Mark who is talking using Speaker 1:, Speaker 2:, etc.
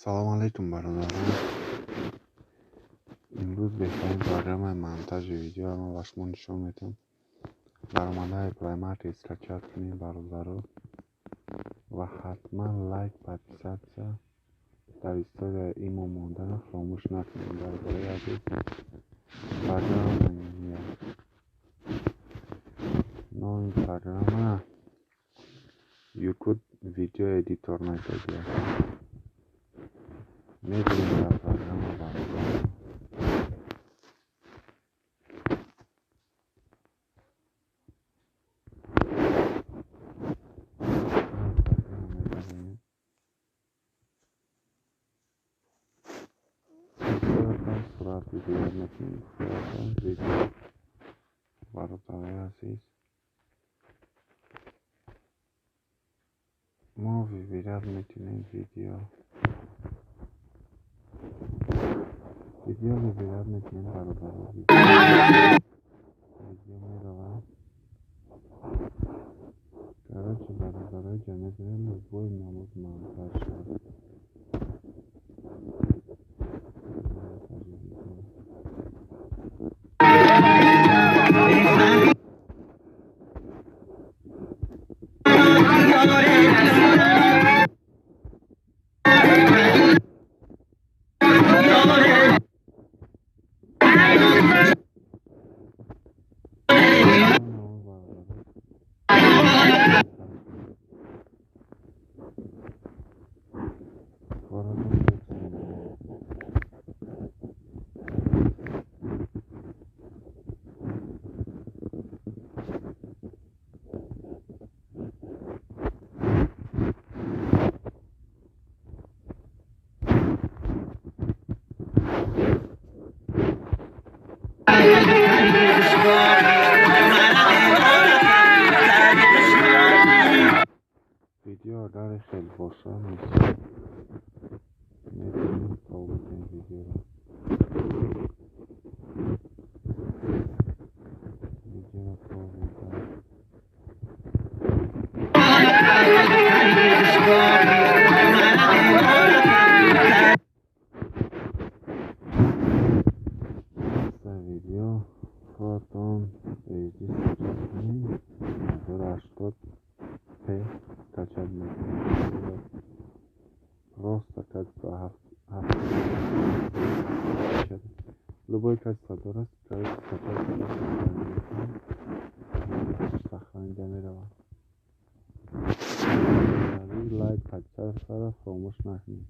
Speaker 1: Салом алейкум, бародарон. Имрӯз беҳтарин программаи монтажи видеоро ман ба шумо нишон медиҳам. Баромадаи Play Market скачать кунед, бародаро, ва ҳатман лайк, подписаться, дар историяи имо монданро фаромӯш накунед. Бародарои азиз, программа номи программа YouCut Video Editor мегӯяд. Медонем дар программа, бародаро. Сурат выбирать мекунем, видео, бародарои азиз. Мо выбирать метавонем видео. Видео выбирать метавонем, бародаро. Видео меравад. Короче, бародарои ҷа метавонем любой намуд монтаж шавад. Монтажи видео. Видео агар хел боша, мисол, метавонем то битем видеоро. Видеоро то битем. Видео худатон HD скачать кунед, 1080p скачать мекунед. Просто качество ҳафт, любой качество дорад, короче, скачать сохранида меравад. Лайк, подписаться фаромӯш накунед.